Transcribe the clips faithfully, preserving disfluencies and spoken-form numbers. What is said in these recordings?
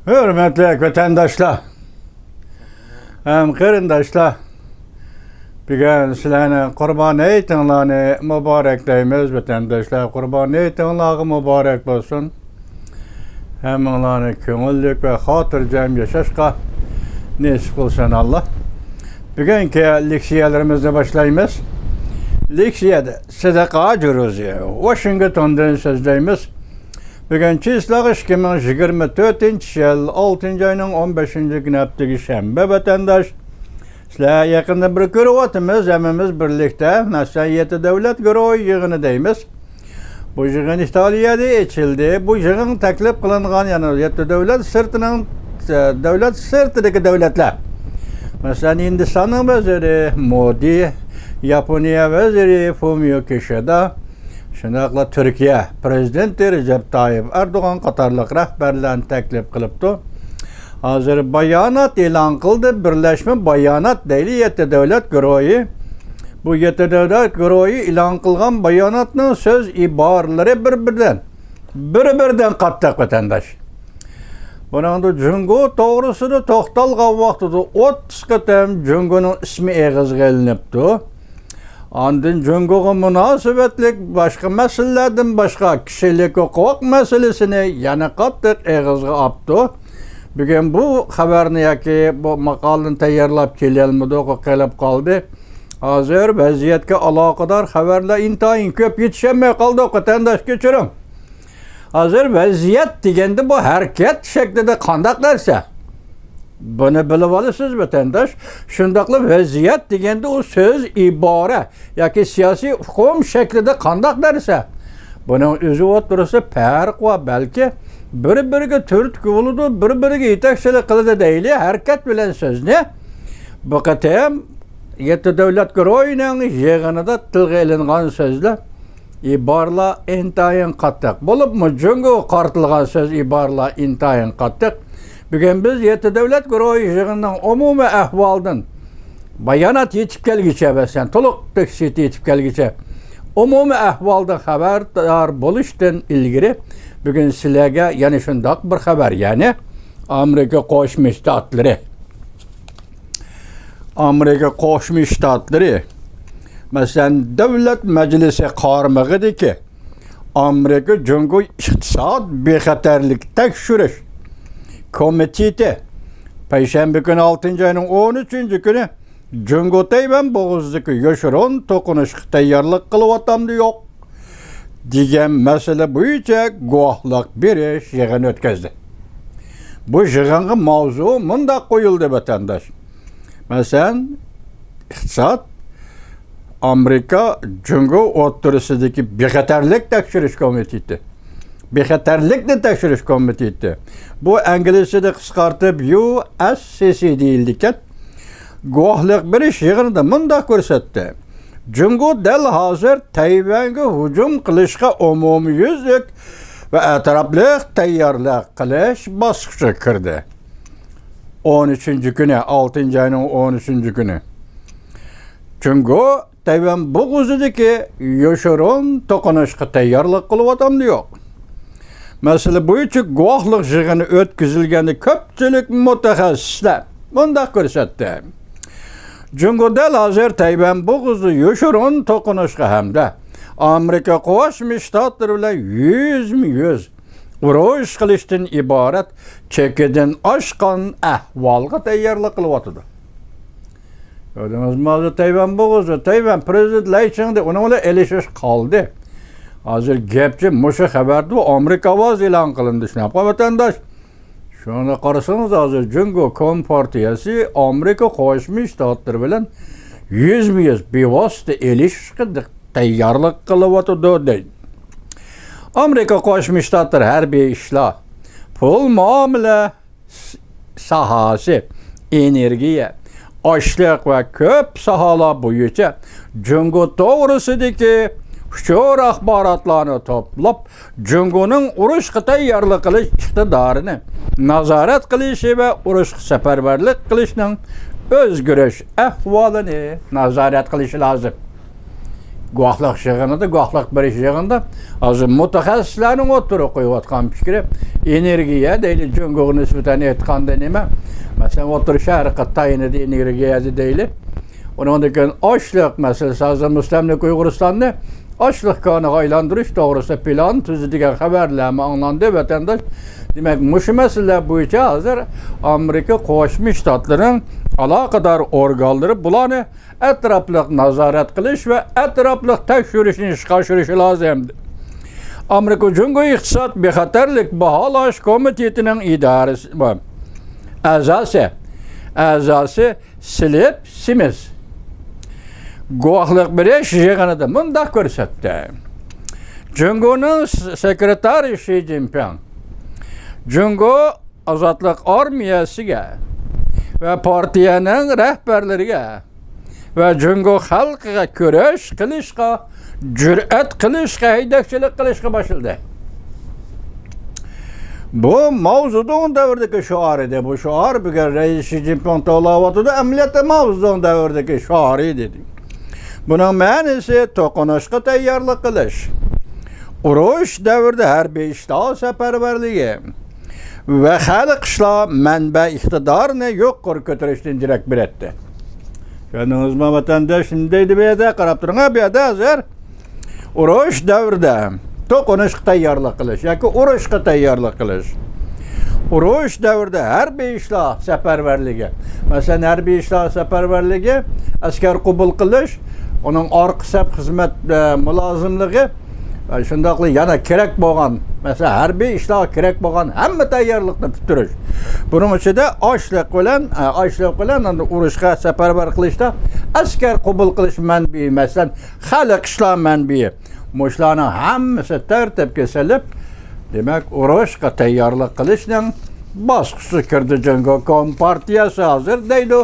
ھۆرمەتلىك ۋەتەنداشلار ھەم قېرىنداشلار، بۈگۈن سىلەرنىڭ قۇربان ھېيتىڭلارنى مۇبارەك دەيمىز. ۋەتەنداشلار، قۇربان ھېيتىڭلارغا مۇبارەك بولسۇن. ھەممىڭلارنى كۆڭۈللۈك ۋە خاتىرجەم ياشاشقا نېسىپ قىلسۇن ئاللا. بۈگۈنكى لېكسىيەلىرىمىزنى باشلايمىز. لېكسىيەدە سىدىق ھاجى روزى، ۋاشىنگتوندىن سۆزلەيمىز. بۈگۈن چىسلاغ ئىككى مىڭ يىگىرمە تۆتىنچى يىل ئالتىنچى ئاينىڭ ئون بەشىنچى كۈنى، ھەپتىگە شەنبە، ۋەتەنداش. سىلەر يېقىندا بىر كۆرۈۋاتىمىز، ھەممىمىز بىرلىكتە، مەسىلەن، يەتتە دۆلەت گۇرۇھى يىغىنى دەيمىز. بۇ يىغىن ئىتالىيەدە ئېچىلدى. بۇ يىغىن تەكلىپ قىلىنغان، يەنى يەتتە دۆلەت سىرتىنىڭ، دۆلەت سىرتىدىكى دۆلەتلەر. مەسىلەن، ھىندىستاننىڭ ۋەزىرى مودى، ياپونىيە ۋەزىرى فۇمىيو كىشىدا، شۇنداقلا تۈركىيە پىرېزىدېنتى رەجەپ تايىپ ئەردوغان قاتارلىق رەھبەرلەرنى تەكلىپ قىلىپتۇ. ھازىر بايانات ئېلان قىلدى، بىرلەشمە بايانات دەيلى، يەتتە دۆلەت گۇرۇھى. بۇ يەتتە دۆلەت گۇرۇھى ئېلان قىلغان باياناتنىڭ سۆز ئىبارىلىرى بىر-بىرىدىن، بىر-بىرىدىن قاتتىق، ۋەتەنداش. بۇنىڭدا جۇڭگو توغرىسىدا توختالغان ۋاقتىدا ئوتتۇز قېتىم جۇڭگونىڭ ئىسمى ئېغىزغا ئېلىنىپتۇ. ئاندىن جۇڭگوغا مۇناسىۋەتلىك باشقا مەسىلىلەردىن باشقا، كىشىلىك ھوقۇق مەسىلىسىنى يەنە قاتتىق ئېغىزغا ئاپتۇ. بۈگۈن بۇ خەۋەرنى ياكى بۇ ماقالىنى تەييارلاپ كېلەلمىدۇق، قېلىپ قالدى. ھازىر ۋەزىيەتكە ئالاقىدار خەۋەرلەر ئىنتايىن كۆپ، يېتىشەلمەي قالدۇق، ۋەتەنداش، كەچۈرۈڭ. ھازىر ۋەزىيەت دېگەندە بۇ ھەرىكەت شەكلىدە قانداق نەرسە؟ بۇنى بىلىۋالىسىز، ۋەتەنداش. شۇنداقلا ۋەزىيەت دېگەندە ئۇ سۆز، ئىبارە ياكى سىياسىي ئۇقۇم شەكلىدە قانداق نەرسە؟ بۇنىڭ ئۆزى ئوتتۇرىسىدا پەرق بار. بەلكى بىر-بىرىگە تۈرتكە بولىدۇ، بىر-بىرىگە يېتەكچىلىك قىلىدۇ دەيلى، ھەرىكەت بىلەن سۆزنى. بۇ قېتىم يەتتە دۆلەت گۇرۇھىنىڭ يىغىنىدا تىلغا ئېلىنغان سۆزلەر، ئىبارىلەر ئىنتايىن قاتتىق. بولۇپمۇ جۇڭگوغا قارىتىلغان سۆز، ئىبارىلەر ئىنتايىن قاتتىق. بۈگۈن بىز يەتتە دۆلەت گۇرۇھى يىغىنىنىڭ ئومۇمىي ئەھۋالىدىن بايانات يېتىپ كەلگۈچە، مەسىلەن، تولۇق تەپسىلىي يېتىپ كەلگۈچە، ئومۇمىي ئەھۋالدىن خەۋەردار بولۇشتىن ئىلگىرى، بۈگۈن سىلەرگە يەنە شۇنداق بىر خەۋەر، يەنى ئامېرىكا قوشما شتاتلىرى، ئامېرىكا قوشما شتاتلىرى، مەسىلەن، دۆلەت مەجلىسى قارمىقىدىكى ئامېرىكا جۇڭگو ئىقتىساد بىخەتەرلىك تەكشۈرۈش كومىتېتى پەيشەنبە كۈنى، ئالتىنچى ئاينىڭ ئون ئۈچىنچى كۈنى، جۇڭگو تەيۋەن بوغۇزىدىكى يوشۇرۇن توقۇنۇشقا تەييارلىق قىلىۋاتامدۇ يوق دېگەن مەسىلە بويىچە گۇۋاھلىق بېرىش يىغىنى ئۆتكۈزدى. بۇ يىغىنغا ماۋزۇ مۇنداق قويۇلدى، ۋەتەنداش. مەسىلەن، ئىقتىساد، ئامېرىكا، جۇڭگو ئوتتۇرىسىدىكى بىخەتەرلىك تەكشۈرۈش كومىتېتى. بىخەتەرلىكنى تەكشۈرۈش كومىتېتى. بۇ ئىنگلىزچىدا قىسقارتىپ يۇ ئېس سى سى دېيىلىدىكەن. گۇۋاھلىق بېرىش يىغىنىدا مۇنداق كۆرسەتتى: جۇڭگو دەل ھازىر تەيۋەنگە ھۇجۇم قىلىشقا ئومۇميۈزلۈك ۋە ئەتراپلىق تەييارلىق قىلىش باسقۇچىغا كىردى. ئون ئۈچىنچى كۈنى، ئالتىنچى ئاينىڭ ئون ئۈچىنچى كۈنى. جۇڭگو تەيۋەن بوغۇزىدىكى يوشۇرۇن توقۇنۇشقا تەييارلىق قىلىۋاتامدۇ يوق؟ مەسىلە بويىچە گۇۋاھلىق يىغىنى ئۆتكۈزۈلگەندە، كۆپچىلىك مۇتەخەسسىسلەر مۇنداق كۆرسەتتى: جۇڭگو دەل ھازىر تەيۋەن بوغۇزىدا يوشۇرۇن توقۇنۇشقا ھەمدە ئامېرىكا قوشما شتاتلىرى بىلەن يۈزمۇ يۈز ئۇرۇش قىلىشتىن ئىبارەت چېكىدىن ئاشقان ئەھۋالغا تەييارلىق قىلىۋاتىدۇ. كۆردىڭىزمۇ، ھازىر تەيۋەن بوغۇزى، تەيۋەن پىرېزىدېنت لەي چىڭدې ئۇنىڭ بىلەن ئېلىشىش قالدى. ھازىر گەپچە مۇشۇ خەۋەردە ئامېرىكا ئاۋازى ئېلان قىلىندى، شۇنداققۇ، ۋەتەنداش؟ شۇڭا قارىسىڭىز، ھازىر جۇڭگو كومپارتىيەسى ئامېرىكا قوشما شتاتلىرى بىلەن يۈزمۇ يۈز بىۋاسىتە ئېلىشىشقا تەييارلىق قىلىۋاتىدۇ، دەيدۇ. ئامېرىكا قوشما شتاتلىرى ھەربىي ئىشلار، پۇل مۇئامىلە ساھەسى، ئېنېرگىيە، ئاشلىق ۋە كۆپ ساھەلەر بويىچە جۇڭگو توغرىسىدىكى ئۇچۇر ئاخباراتلارنى توپلاپ، جۇڭگونىڭ ئۇرۇشقا تەييارلىق قىلىش ئىقتىدارىنى نازارەت قىلىشى ۋە ئۇرۇشقا سەپەرۋەرلىك قىلىشنىڭ ئۆزگىرىش ئەھۋالىنى نازارەت قىلىشى لازىم. گۇۋاھلىق يىغىنىدا، گۇۋاھلىق بېرىش يىغىنىدا ھازىر مۇتەخەسسىسلەرنىڭ ئوتتۇرىغا قويۇۋاتقان پىكرى، ئېنېرگىيە دەيلى، جۇڭگوغا نىسبەتەن ئېيتقاندا نېمە؟ مەسىلەن، ئوتتۇرا شەرققە تايىنىدۇ ئېنېرگىيەدە دەيلى. ئۇنىڭدىن كېيىن ئاشلىق مەسىلىسى، ھازىر مۇستەملىكە ئۇيغۇرىستاننى ئاشلىق كانىغا ئايلاندۇرۇش توغرىسىدا پىلان تۈزدى دېگەن خەۋەرلەرمۇ ئاڭلاندى، ۋەتەنداش. دېمەك، مۇشۇ مەسىلىلەر بويىچە ھازىر ئامېرىكا قوشما شتاتلىرىنىڭ ئالاقىدار ئورگانلىرى بۇلارنى ئەتراپلىق نازارەت قىلىش ۋە ئەتراپلىق تەكشۈرۈشنى ئىشقا ئاشۇرۇشى لازىم. ئامېرىكا جۇڭگو ئىقتىساد بىخەتەرلىك باھالاش كومىتېتىنىڭ ئىدارىسى، ئەزاسى، ئەزاسى سىلىپ سىمىز گۇۋاھلىق بېرىش يىغىنىدا مۇنداق كۆرسەتتى: جۇڭگونىڭ س-، سېكرېتارى شى جىنپىڭ جۇڭگو ئازادلىق ئارمىيەسىگە ۋە پارتىيەنىڭ رەھبەرلىرىگە ۋە جۇڭگو خەلقىگە كۈرەش قىلىشقا، جۈرئەت قىلىشقا، ھەيدەكچىلىك قىلىشقا باشلىدى. بۇ ماۋزېدۇڭ دەۋرىدىكى شوئار ئىدى. بۇ شوئار بۈگۈن رەئىس شى جىنپىڭ توۋلاۋاتىدۇ، ئەمەلىيەتتە ماۋزېدۇڭ دەۋرىدىكى شوئار ئىدى. بۇنىڭ مەنىسى توقۇنۇشقا تەييارلىق قىلىش، ئۇرۇش دەۋرىدە ھەربىي ئىشلار سەپەرۋەرلىكى ۋە خەلق ئىشلار مەنبە ئىقتىدارىنى يۇقىرى كۆتۈرۈشتىن دېرەك بېرەتتى. چۈشەندىڭىزمۇ، ۋەتەنداش؟ نېمە دەيدۇ بۇ يەردە؟ قاراپ تۇرۇڭ، بۇ يەردە ھازىر ئۇرۇش دەۋرىدە توقۇنۇشقا تەييارلىق قىلىش ياكى ئۇرۇشقا تەييارلىق قىلىش. ئۇرۇش دەۋرىدە ھەربىي ئىشلار سەپەرۋەرلىكى. مەسىلەن، ھەربىي ئىشلار سەپەرۋەرلىكى، ئەسكەر قوبۇل قىلىش، ئۇنىڭ ئارقا سەپ خىزمەت، ئە، مۇلازىملىقى، ئە، شۇنداقلا يەنە كېرەك بولغان، مەسىلەن، ھەربىي ئىشلارغا كېرەك بولغان ھەممە تەييارلىقنى پۈتتۈرۈش. بۇنىڭ ئىچىدە ئاشلىق بىلەن، ئە، ئاشلىق بىلەن ئاندىن ئۇرۇشقا سەپەرۋەر قىلىشتا ئەسكەر قوبۇل قىلىش مەنبىيى، مەسىلەن، خەلق ئىشلار مەنبىيى. مۇشۇلارنىڭ ھەممىسى تەرتىپكە سېلىپ، دېمەك، ئۇرۇشقا تەييارلىق قىلىشنىڭ باسقۇچىغا كىردى جۇڭگو كومپارتىيەسى ھازىر، دەيدۇ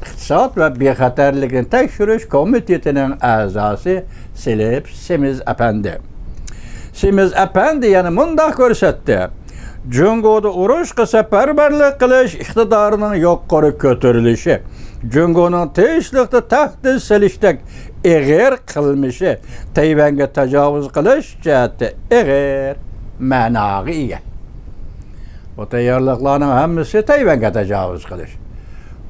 ئىقتىساد ۋە بىخەتەرلىكنى تەكشۈرۈش كومىتېتىنىڭ ئەزاسى سىلىپ سىمىز ئەپەندى. سىمىز ئەپەندى يەنە مۇنداق كۆرسەتتى: جۇڭگودا ئۇرۇشقا سەپەرۋەرلىك قىلىش ئىقتىدارىنىڭ يۇقىرى كۆتۈرۈلۈشى، جۇڭگونىڭ تىنچلىقتا تەھدىت سېلىشتەك ئېغىر قىلمىشى، تەيۋەنگە تاجاۋۇز قىلىش جەھەتتە ئېغىر مەناغا ئىگە. بۇ تەييارلىقلارنىڭ ھەممىسى تەيۋەنگە تاجاۋۇز قىلىش.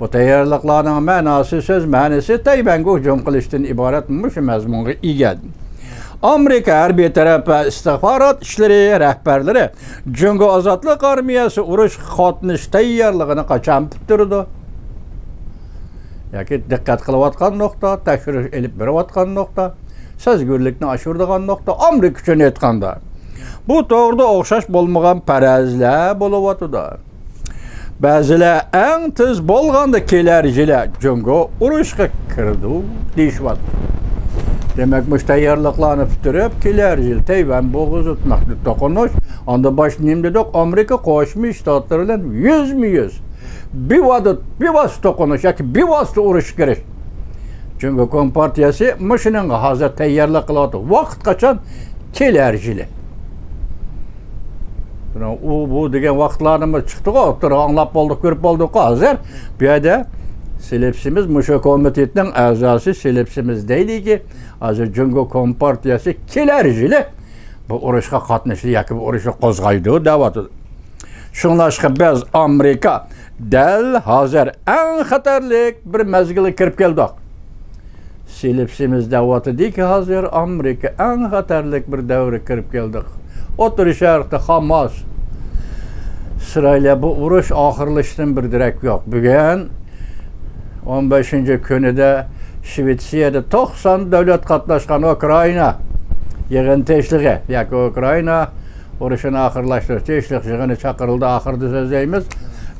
بۇ تەييارلىقلارنىڭ مەناسى، سۆز مەنىسى تەيۋەنگە ھۇجۇم قىلىشتىن ئىبارەت مۇشۇ مەزمۇنغا ئىگە. ئامېرىكا ھەربىي تەرەپ ۋە ئىستىخبارات ئىشلىرى رەھبەرلىرى جۇڭگو ئازادلىق ئارمىيەسى ئۇرۇشقا قاتنىشىش تەييارلىقىنى قاچان پۈتتۈرىدۇ؟ ياكى دىققەت قىلىۋاتقان نۇقتا، تەكشۈرۈش ئېلىپ بېرىۋاتقان نۇقتا، سەزگۈرلۈكنى ئاشۇرىدىغان نۇقتا، ئامېرىكا ئۈچۈن ئېيتقاندا. بۇ توغرىدا ئوخشاش بولمىغان پەرەزلەر بولۇۋاتىدۇ. بەزىلەر ئەڭ تېز بولغاندا كېلەر يىلى جۇڭگو ئۇرۇشقا كىرىدۇ دېيىشىۋاتىدۇ. دېمەك، مۇشۇ تەييارلىقلارنى پۈتتۈرۈپ، كېلەر يىل تەيۋەن بوغۇزى تۇتماقتا توقۇنۇش. ئاندىن باشتا نېمە دېدۇق؟ ئامېرىكا قوشما شتاتلىرى بىلەن يۈزمۇ يۈز، بىۋاسىتە، بىۋاسىتە توقۇنۇش ياكى بىۋاسىتە ئۇرۇشقا كىرىش. جۇڭگو كومپارتىيەسى مۇشۇنىڭغا ھازىر تەييارلىق قىلىۋاتىدۇ. ۋاقىت قاچان؟ كېلەر يىلى. بۇنىڭ ئۇ، بۇ دېگەن ۋاقىتلارنىمۇ چىقتىغۇ، ئوتتۇرىغا ئاڭلاپ بولدۇق، كۆرۈپ بولدۇققۇ ھازىر. بۇ يەردە سىلىپ سىمىز، مۇشۇ كومىتېتنىڭ ئەزاسى سىلىپ سىمىز دەيدىكى، ھازىر جۇڭگو كومپارتىيەسى كېلەر يىلى بۇ ئۇرۇشقا قاتنىشىدۇ ياكى بۇ ئۇرۇشنى قوزغايدۇ دەۋاتىدۇ. شۇڭلاشقا بىز ئامېرىكا دەل ھازىر ئەڭ خەتەرلىك بىر مەزگىلگە كىرىپ كەلدۇق. سىلىپ سىمىز دەۋاتىدۇكى، ھازىر ئامېرىكا ئەڭ خەتەرلىك بىر دەۋرگە كىرىپ كەلدۇق. ئوتتۇرا شەرقتە خاماس، ئىسرائىلىيە، بۇ ئۇرۇش ئاخىرلىشىشتىن بىر دېرەك يوق. بۈگۈن ئون بەشىنچى كۈنىدە شىۋېتسىيەدە توقسان دۆلەت قاتناشقان ئۇكرائىنا يىغىن تىنچلىقى ياكى ئۇكرائىنا ئۇرۇشىنى ئاخىرلاشتۇرۇش تىنچلىق يىغىنى چاقىرىلدى، ئاخىرىدا سۆزلەيمىز.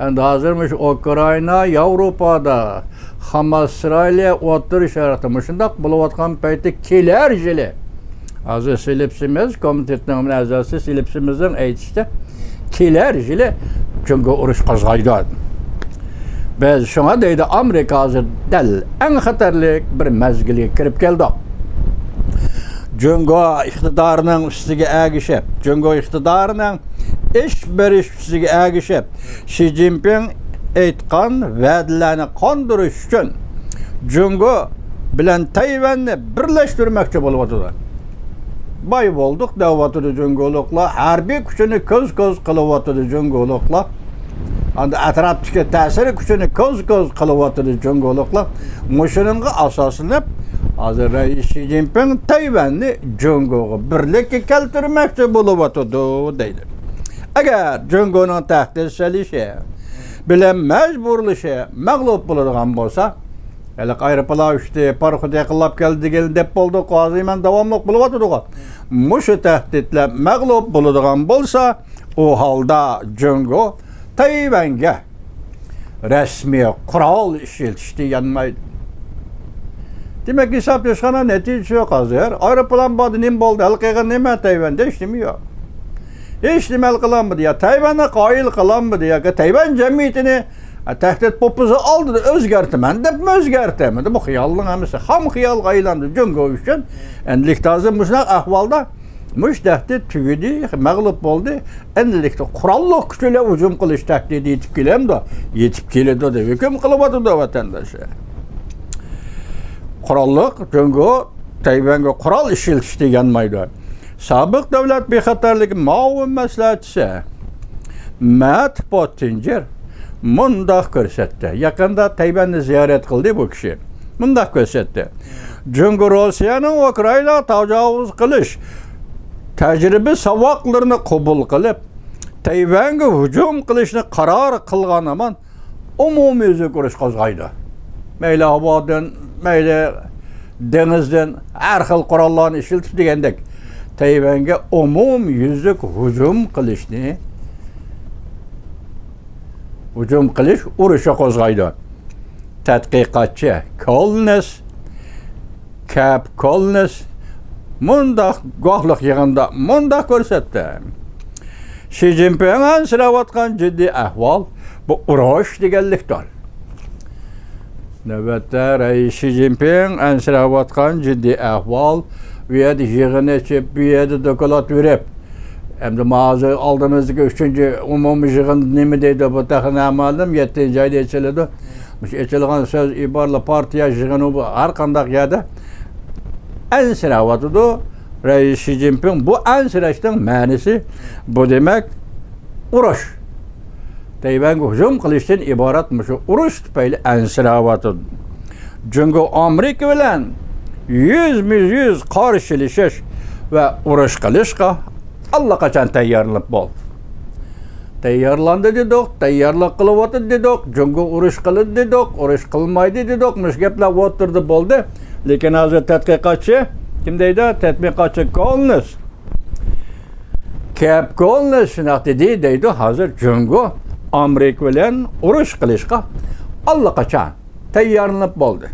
ئەمدى ھازىر مۇشۇ ئۇكرائىنا، ياۋروپادا خاماس، ئىسرائىلىيە، ئوتتۇرا شەرقتە مۇشۇنداق بولۇۋاتقان پەيتتە كېلەر يىلى، ھازىر سىلىپ سىمىز كومىتېتنىڭ ئەزاسى سىلىپ سىمىزنىڭ ئېيتىشىچە، كېلەر يىلى جۇڭگو ئۇرۇش قوزغايدۇ. بىز شۇڭا دەيدۇ، ئامېرىكا ھازىر دەل ئەڭ خەتەرلىك بىر مەزگىلگە كىرىپ كەلدۇق. جۇڭگو ئىقتىدارىنىڭ ئۈستىگە ئەگىشىپ، جۇڭگو ئىقتىدارىنىڭ ئىش بېرىش ئۈستىگە ئەگىشىپ، شى جىنپىڭ ئېيتقان ۋەدىلەرنى قاندۇرۇش ئۈچۈن جۇڭگو بىلەن تەيۋەننى بىرلەشتۈرمەكچى بولۇۋاتىدۇ. باي بولدۇق دەۋاتىدۇ جۇڭگولۇقلار، ھەربىي كۈچىنى كۆز-كۆز قىلىۋاتىدۇ جۇڭگولۇقلار. ئاندىن ئەتراپتىكى تەسىر كۈچىنى كۆز-كۆز قىلىۋاتىدۇ جۇڭگولۇقلار. مۇشۇنىڭغا ئاساسلىنىپ، ھازىر رەئىس شى جىنپىڭ تەيۋەننى جۇڭگوغا بىرلىككە كەلتۈرمەكچى بولۇۋاتىدۇ، دەيدۇ. ئەگەر جۇڭگونىڭ تەھدىت سېلىشى بىلەن مەجبۇرلىشى مەغلۇپ بولىدىغان بولسا، ھېلىقى ئايروپىلان ئۇچتى، پاراخوت يېقىنلاپ كەلدى دېگەن دەپ بولدۇق، ھازىر مەن داۋاملىق بولۇۋاتىدىغۇ. مۇشۇ تەھدىتلەر مەغلۇپ بولىدىغان بولسا، ئۇ ھالدا جۇڭگو تەيۋەنگە رەسمىي قورال ئىشلىتىشتىن يانمايدۇ. دېمەك، ھېسابلاشقاندا نەتىجىسى يوق ھازىر. ئايروپىلان باردى، نېمە بولدى؟ ھەل قىلغان نېمە تەيۋەندە؟ ھېچنېمە يوق. ھېچنېمە ھەل قىلالمىدى. يا تەيۋەننى قايىل قىلالمىدى، ياكى تەيۋەن جەمئىيىتىنى، ئە، تەھدىت پوپىسى ئالدىدا ئۆزگەرتىمەن دەپمۇ ئۆزگەرتەلمىدى. بۇ خىيالنىڭ ھەممىسى خام خىيالغا ئايلاندى جۇڭگو ئۈچۈن. ئەمدىلىكتە ھازىر مۇشۇنداق ئەھۋالدا مۇشۇ تەھدىت تۈگىدى، مەغلۇپ بولدى. ئەمدىلىكتە قوراللىق كۈچ بىلەن ھۇجۇم قىلىش تەھدىتى يېتىپ كېلەمدۇ؟ يېتىپ كېلىدۇ دەپ ھۆكۈم قىلىۋاتىدۇ ۋەتەنداش. قوراللىق، جۇڭگو تەيۋەنگە قورال ئىشلىتىشتىن يانمايدۇ. سابىق دۆلەت بىخەتەرلىكى مۇئاۋىن مەسلىھەتچىسى مەت پوتتىنجېر مۇنداق كۆرسەتتى. يېقىندا تەيۋەننى زىيارەت قىلدى بۇ كىشى. مۇنداق كۆرسەتتى. جۇڭگو روسىيەنىڭ ئۇكرائىناغا تاجاۋۇز قىلىش تەجرىبە ساۋاقلىرىنى قوبۇل قىلىپ، تەيۋەنگە ھۇجۇم قىلىشنى قارار قىلغان ھامان ئومۇميۈزلۈك ئۇرۇش قوزغايدۇ. مەيلى ھاۋادىن، مەيلى دېڭىزدىن ھەر خىل قوراللارنى ئىشلىتىپ دېگەندەك، تەيۋەنگە ئومۇميۈزلۈك ھۇجۇم قىلىشنى، ھۇجۇم قىلىش ئۇرۇشى قوزغايدۇ. تەتقىقاتچى كولنىس، كەپ كولنىس مۇنداق گۇۋاھلىق يىغىندا مۇنداق كۆرسەتتى. شى جىنپىڭ ئەنسىرەۋاتقان جىددىي ئەھۋال بۇ ئۇرۇش دېگەنلىكتۇر. نۆۋەتتە رەئىس شى جىنپىڭ ئەنسىرەۋاتقان جىددىي ئەھۋال، بۇ يەردە يىغىن ئېچىپ، بۇ يەردە دوكلات بېرىپ، ئەمدى ما ھازىر ئالدىمىزدىكى ئۈچىنچى ئومۇمىي يىغىن نېمە دەيدۇ؟ بۇ تېخى نامەلۇم، يەتتىنچى ئايدا ئېچىلىدۇ. مۇشۇ ئېچىلغان سۆز، ئىبارىلەر، پارتىيە يىغىنى، بۇ ھەر قانداق يەردە ئەنسىرەۋاتىدۇ. رەئىس شى جىنپىڭ بۇ ئەنسىرەشنىڭ مەنىسى، بۇ دېمەك ئۇرۇش. تەيۋەنگە ھۇجۇم قىلىشتىن ئىبارەت مۇشۇ ئۇرۇش تۈپەيلى ئەنسىرەۋاتىدۇ. جۇڭگو ئامېرىكا بىلەن يۈزمۇ يۈز قارشىلىشىش ۋە ئۇرۇش قىلىشقا ئاللىقاچان تەييارلىنىپ بولدى. تەييارلاندى دېدۇق، تەييارلىق قىلىۋاتىدۇ دېدۇق، جۇڭگو ئۇرۇش قىلىدۇ دېدۇق، ئۇرۇش قىلمايدۇ دېدۇق، مۇشۇ گەپلەر ئوتتۇرىدا بولدى. لېكىن ھازىر تەتقىقاتچى، كىم دەيدۇ؟ تەتقىقاتچى كولنىس، كەپ كولنىس شۇنداق دېدى دەيدۇ، ھازىر جۇڭگو ئامېرىكا بىلەن ئۇرۇش قىلىشقا ئاللىقاچان تەييارلىنىپ بولدى.